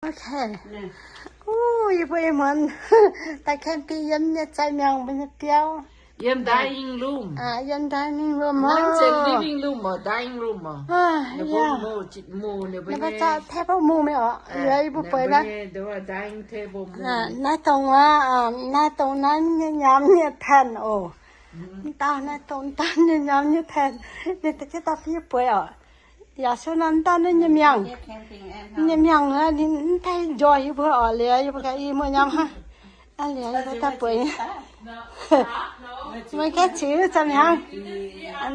Okay. Ui, yus puas yog muaj tais camping yom, nyaj txais meoos puas nyaj piaub. Yom, dining room. Yom, dining room. Once a living room os, dining room os. Nws puas mus, nws puas txawj table mus me os, yog yus puas pais na. Dining table mus. Nab toos, nab toos nab nyaj nyam nyaj thaij os. Ntau nab toos ntau nyaj nyam nyaj thaij, nws tes thiaj tau pib puas os. Yam xub no ntau nab nyaj meoos, nyaj meoos ntau nco yus puas os, lias yus puas kam ib muaj nyob ha. Lias yus puas tau puas. Muaj kab txwv txais meoos,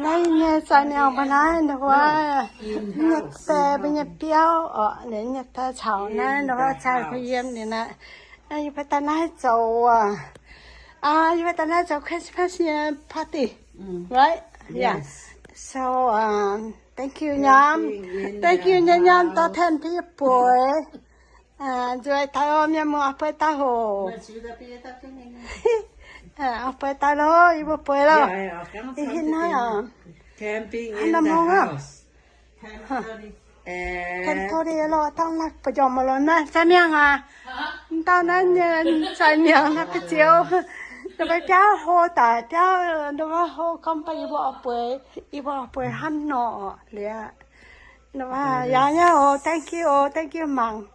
nab nyaj txais meoos puas na, nrog ua nyaj tes puas nyaj piaub os, lias nyaj tes txhaum na, nrog ua txais puas yam li na. Yus puas tau nab txaus, yus puas tau nab txaus Christmas party, right? Yeah. So, thank you nyam, thank you nyam nyam tau thaij peb puas. Ntxuav tau, me mus os puas tau hos. Os puas tau los, yus puas puas los. Ib hib na. Hab no moo os. Thaij thaum li los tau na, puas cov mus los na, txais meoos a. Ntau na, txais meoos na peb txiv. Nws pab piaub hau tas, piaub nws pab hau koj pab yus puas os puas, yus puas os puas hab no lias. Nws pab yog nyob os, thank you os, thank you maam.